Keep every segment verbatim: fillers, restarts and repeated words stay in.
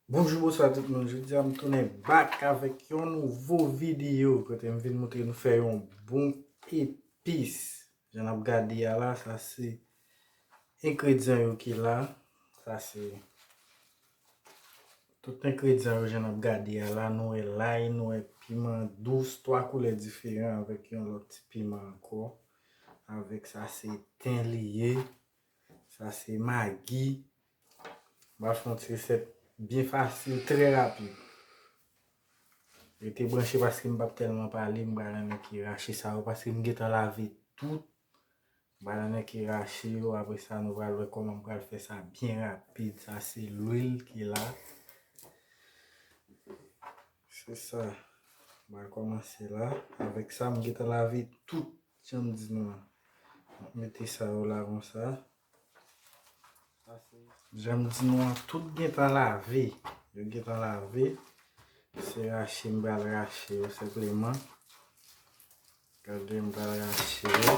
Bonjou, bonswa tout moun. Jodi a m tounen back avèk yon nouvo videyo kote m vin montre nou fè yon bon epis. Jan n ap gade a la, sa se engredyan yo ki la. Sa se tout engredyan yo jan n ap gade a la. Nou wè lay, nou wè piman dous, twa koulè diferan avèk yon lòt ti piman ankò. Avèk sa se ten li ye. Sa se magi. M pral fè yon ti resèt byen fasil, trè rapid. Rete branche paske m p ap tèlman pale, m pral annik rache sa yo paske m gentan lave tout. M pral annik rache yo, apre sa nou pral wè kòman m pral fè sa byen rapid. Sa se lwil ki la. Se sa. M pral kòmanse la. Avèk sa, m gentan lave tout, jan m di nou an. M ap mete sa yo la konsa. Jan m di nou an, tout gentan lave. Yo gentan lave. Se rache m pral rache yo senpleman. Gade, m pral rache yo.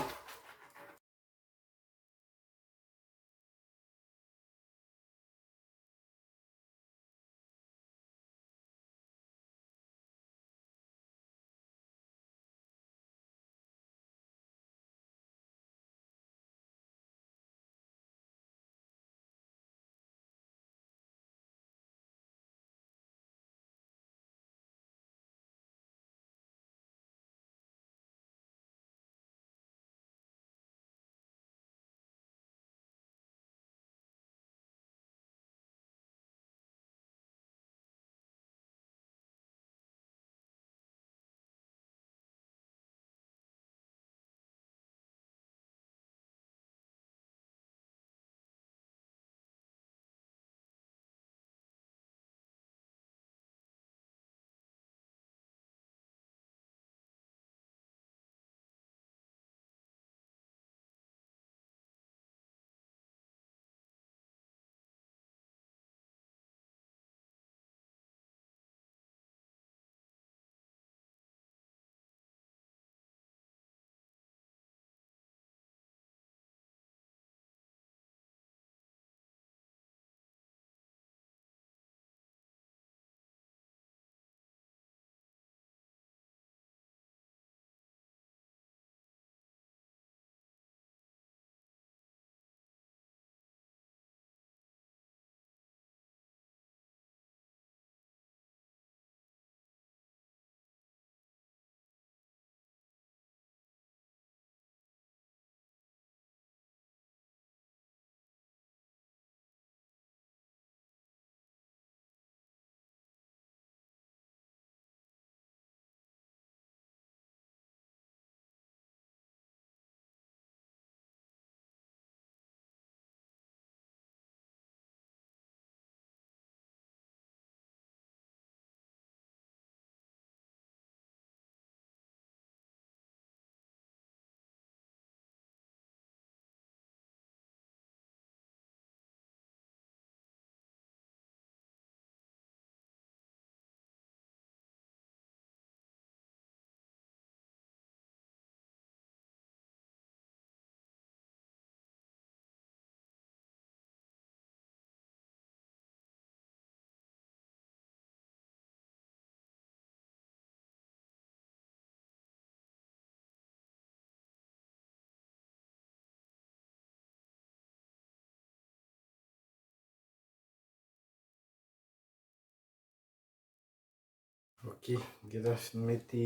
Ok, gentan fin mete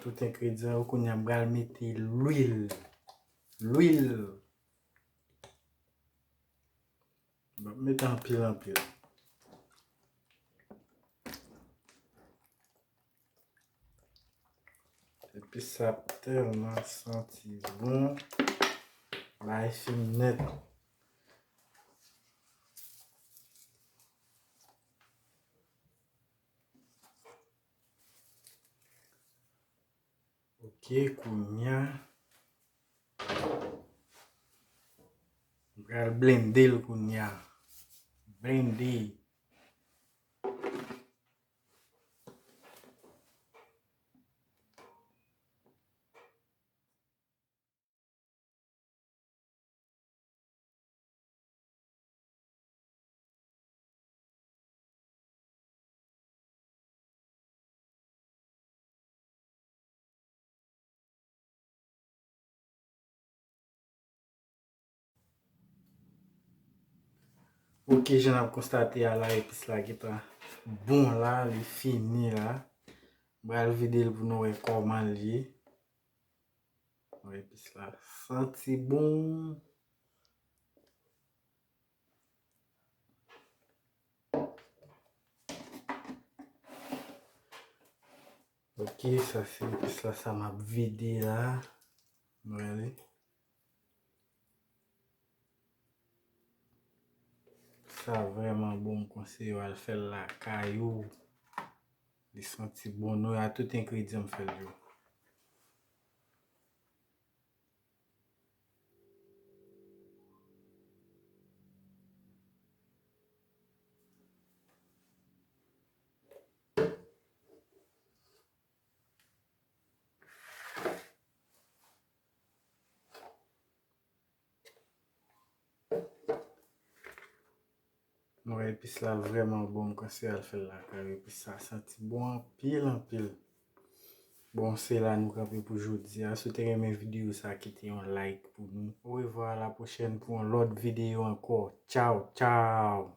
tout engredyan yo, kounye a m pral mete lwil. Lwil. M ap mete anpil, anpil. Epi sa ap tèlman santi bon. Bagay fin nèt. Ok, kounye a, m pral blende l kounye a. Blende. Ok, jan n ap konstate a la, epis la gentan bon la, li fini la. M pral vide l pou nou wè kòman l ye. Wè, epis la santi bon. Ok, sa se epis la, sa m ap vide la. Nou wè li. Sa vrèman bon, m konseye w al fè l lakay ou. Li santi bon, nou a tout engredyan m fè l yo. Nou wè epis la vrèman bon, m konseye al fè l lakay ou. Epis sa santi bon anpil, anpil. Bon, se la nou kanpe pou jodi a. Si w te renmen videyo sa, kite yon like pou nou. Orevwa, a la pwochèn pou yon lòt videyo ankò. Tchaw, tchaw!